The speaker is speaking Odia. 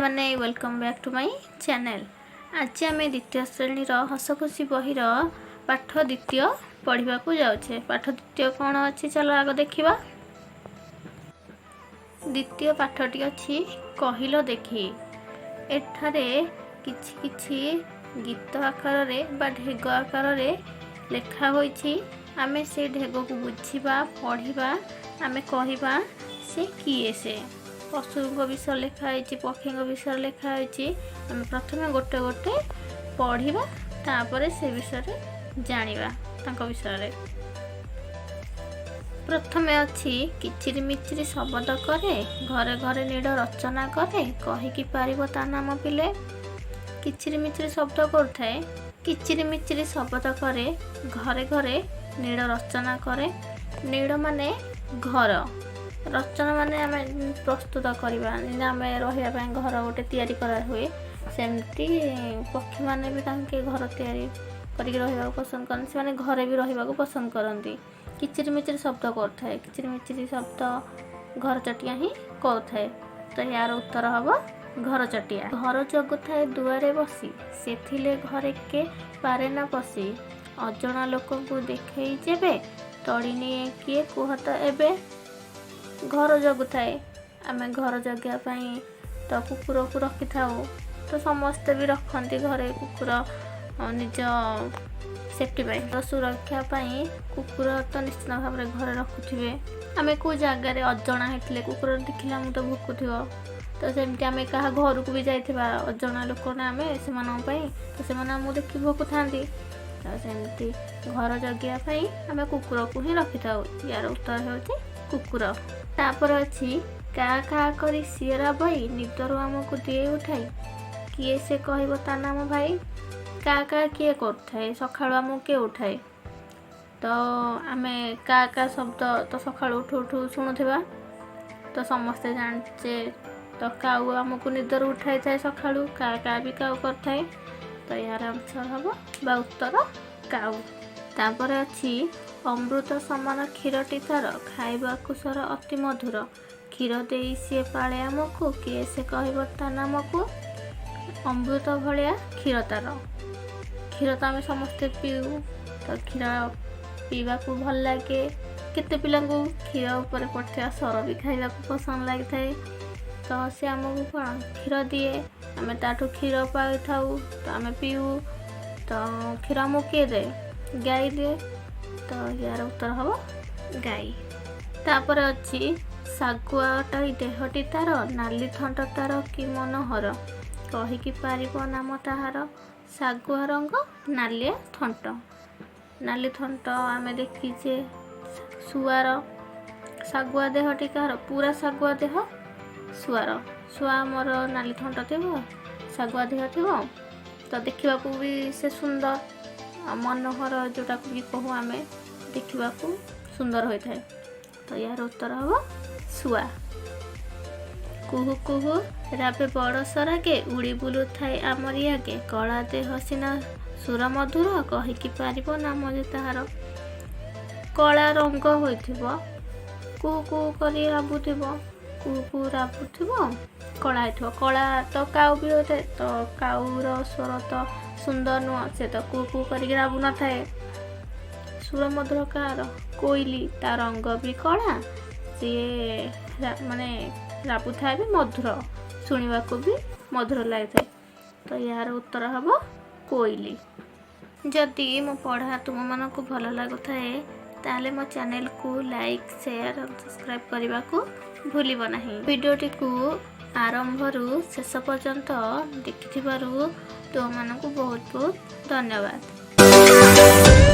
ପିଲାମାନେ, welcome back to my channel. ଆଜି ଆମେ ଦ୍ୱିତୀୟ ଶ୍ରେଣୀର ହସଖୁସି ବହିର ପାଠ ଦ୍ୱିତୀୟ ପଢ଼ିବାକୁ ଯାଉଛେ। ପାଠ ଦ୍ୱିତୀୟ କ'ଣ ଅଛି, ଚାଲ ଆଗ ଦେଖିବା। ଦ୍ୱିତୀୟ ପାଠଟି ଅଛି କହିଲ ଦେଖି। ଏଠାରେ କିଛି କିଛି ଗୀତ ଆକାରରେ ବା ଢେଗ ଆକାରରେ ଲେଖା ହୋଇଛି। ଆମେ ସେ ଢେଗକୁ ବୁଝିବା, ପଢ଼ିବା, ଆମେ କହିବା ସେ କିଏ। ସେ ପଶୁଙ୍କ ବିଷୟରେ ଲେଖା ହେଇଛି, ପକ୍ଷୀଙ୍କ ବିଷୟରେ ଲେଖା ହେଇଛି। ଆମେ ପ୍ରଥମେ ଗୋଟେ ଗୋଟେ ପଢ଼ିବା, ତାପରେ ସେ ବିଷୟରେ ଜାଣିବା ତାଙ୍କ ବିଷୟରେ। ପ୍ରଥମେ ଅଛି, କିଚିରି ମିଚିରି ଶବଦ କରେ, ଘରେ ଘରେ ନୀଡ଼ ରଚନା କରେ, କହିକି ପାରିବ ତା ନାମ ପିଲେ? କିଚିରି ମିଚିରି ଶବ୍ଦ କରୁଥାଏ, କିଚିରି ମିଚିରି ଶବଦ କରେ, ଘରେ ଘରେ ନୀଡ଼ ରଚନା କରେ। ନୀଡ଼ ମାନେ ଘର, ରଚନା ମାନେ ଆମେ ପ୍ରସ୍ତୁତ କରିବା। ଯେମିତି ଆମେ ରହିବା ପାଇଁ ଘର ଗୋଟେ ତିଆରି କରାହୁଏ, ସେମିତି ପକ୍ଷୀମାନେ ବି ତାଙ୍କେ ଘର ତିଆରି କରିକି ରହିବାକୁ ପସନ୍ଦ କରନ୍ତି। ସେମାନେ ଘରେ ବି ରହିବାକୁ ପସନ୍ଦ କରନ୍ତି। କିଚିରି ମିଚିରି ଶବ୍ଦ କରୁଥାଏ। କିଚିରି ମିଚିରି ଶବ୍ଦ ଘର ଚଟିଆ ହିଁ କରୁଥାଏ। ତ ଏହାର ଉତ୍ତର ହେବ ଘର ଚଟିଆ। ଘର ଜଗୁଥାଏ ଦୁଆରେ ବସି, ସେ ଥିଲେ ଘରେ କେ ପାରେ ନା ପଶି, ଅଜଣା ଲୋକଙ୍କୁ ଦେଖେଇ ଯେବେ, ତଡ଼ି ନିଏ କିଏ କୁହ ତ ଏବେ? ଘର ଜଗୁଥାଏ। ଆମେ ଘର ଜଗିବା ପାଇଁ ତ କୁକୁରକୁ ରଖିଥାଉ। ତ ସମସ୍ତେ ବି ରଖନ୍ତି ଘରେ କୁକୁର ନିଜ ସେଫ୍ଟି ପାଇଁ। ତ ସୁରକ୍ଷା ପାଇଁ କୁକୁର ତ ନିଶ୍ଚିତ ଭାବରେ ଘରେ ରଖୁଥିବେ। ଆମେ କେଉଁ ଜାଗାରେ ଅଜଣା ହେଇଥିଲେ କୁକୁର ଦେଖିଲେ ଆମକୁ ତ ଭୁକୁଥିବ। ତ ସେମିତି ଆମେ କାହା ଘରକୁ ବି ଯାଇଥିବା, ଅଜଣା ଲୋକ ନା ଆମେ ସେମାନଙ୍କ ପାଇଁ, ତ ସେମାନେ ଆମକୁ ଦେଖି ଭୁକୁଥାନ୍ତି। ତ ସେମିତି ଘର ଜଗିବା ପାଇଁ ଆମେ କୁକୁରକୁ ହିଁ ରଖିଥାଉ। ୟାର ଉତ୍ତର ହେଉଛି କୁକୁର। ତାପରେ ଅଛି, କା କା କରି ସିଏ ରାବଇ, ନିଦରୁ ଆମକୁ ଦିଏ ଉଠାଇ, କିଏ ସେ କହିବ ତା ନାମ ଭାଇ? କା କା କିଏ କରୁଥାଏ? ସକାଳୁ ଆମକୁ କିଏ ଉଠାଏ? ତ ଆମେ କା କା ଶବ୍ଦ ତ ସକାଳୁ ଉଠୁ ଉଠୁ ଶୁଣୁଥିବା। ତ ସମସ୍ତେ ଜାଣିଛେ ତ କାଉ ଆମକୁ ନିଦରୁ ଉଠାଇଥାଏ ସକାଳୁ। କା କା ବି କାଉ କରିଥାଏ। ତ ଏହାର ଆନ୍ସର୍ ହେବ ବା ଉତ୍ତର କାଉ। ତାପରେ ଅଛି, ଅମୃତ ସମାନ କ୍ଷୀରଟି ତାର, ଖାଇବାକୁ ସର ଅତି ମଧୁର, କ୍ଷୀର ଦେଇ ସିଏ ପାଳେ ଆମକୁ, କିଏ ସେ କହିବ ତା ନାମକୁ? ଅମୃତ ଭଳିଆ କ୍ଷୀର ତାର। କ୍ଷୀର ତ ଆମେ ସମସ୍ତେ ପିଉ। ତ କ୍ଷୀର ପିଇବାକୁ ଭଲ ଲାଗେ। କେତେ ପିଲାଙ୍କୁ କ୍ଷୀର ଉପରେ ପଡ଼ିଥିବା ସର ବି ଖାଇବାକୁ ପସନ୍ଦ ଲାଗିଥାଏ। ତ ସେ ଆମକୁ କ'ଣ କ୍ଷୀର ଦିଏ, ଆମେ ତାଠୁ କ୍ଷୀର ପାଇଥାଉ, ତ ଆମେ ପିଉ। ତ କ୍ଷୀର ଆମକୁ କିଏ ଦିଏ? ଗାଈ ଦିଏ। ତ ୟାର ଉତ୍ତର ହେବ ଗାଈ। ତାପରେ ଅଛି, ଶାଗୁଆ ଅଟଇ ଦେହଟି ତାର, ନାଲି ଥଣ୍ଟ ତାର କି ମନୋହର, କହିକି ପାରିବ ନାମ ତାହାର? ଶାଗୁଆ ରଙ୍ଗ, ନାଲିଆ ଥଣ୍ଟ। ନାଲି ଥଣ୍ଟ ଆମେ ଦେଖିଛେ ଶୁଆର। ଶାଗୁଆ ଦେହଟି କାହାର? ପୁରା ଶାଗୁଆ ଦେହ ଶୁଆର। ଶୁଆ ଆମର ନାଲି ଥଣ୍ଟ ଥିବ, ଶାଗୁଆ ଦେହ ଥିବ, ତ ଦେଖିବାକୁ ବି ସେ ସୁନ୍ଦର ଆଉ ମନୋହର, ଯେଉଁଟାକୁ ବି କହୁ ଆମେ, ଦେଖିବାକୁ ସୁନ୍ଦର ହୋଇଥାଏ। ତ ଏହାର ଉତ୍ତର ହେବ ଶୁଆ। କୁହୁ କୁହୁ ରାବେ ବଡ଼ ସରାଗେ, ଉଡ଼ି ବୁଲୁଥାଏ ଆମରି ଆଗେ, କଳା ଦେହ ସିନା ସୁର ମଧୁର, କହିକି ପାରିବ ନାମ ଯେ ତାହାର? କଳା ରଙ୍ଗ ହୋଇଥିବ, କୁହୁ କୁହୁ କରି ରାବୁଥିବ, କୁହୁ କୁହୁ ରାବୁଥିବ, କଳା ହେଇଥିବ। କଳା ତ କାଉ ବି ହୋଇଥାଏ। ତ କାଉର ସ୍ୱର ତ ସୁନ୍ଦର ନୁହଁ, ସେ ତ କୁହୁ କୁହୁ କରିକି ରାବୁ ନଥାଏ। ସୁର ମଧୁର କାହାର? କୋଇଲି। ତା ରଙ୍ଗ ବି କଳା, ସିଏ ମାନେ ରାବୁଥାଏ ବି ମଧୁର, ଶୁଣିବାକୁ ବି ମଧୁର ଲାଗିଥାଏ। ତ ଏହାର ଉତ୍ତର ହେବ କୋଇଲି। ଯଦି ମୋ ପଢ଼ା ତୁମମାନଙ୍କୁ ଭଲ ଲାଗୁଥାଏ, ତାହେଲେ ମୋ ଚ୍ୟାନେଲକୁ ଲାଇକ୍, ସେୟାର, ସବସ୍କ୍ରାଇବ୍ କରିବାକୁ ଭୁଲିବ ନାହିଁ। ଭିଡ଼ିଓଟିକୁ ଆରମ୍ଭରୁ ଶେଷ ପର୍ଯ୍ୟନ୍ତ ଦେଖିଥିବାରୁ ତୁମମାନଙ୍କୁ ବହୁତ ବହୁତ ଧନ୍ୟବାଦ।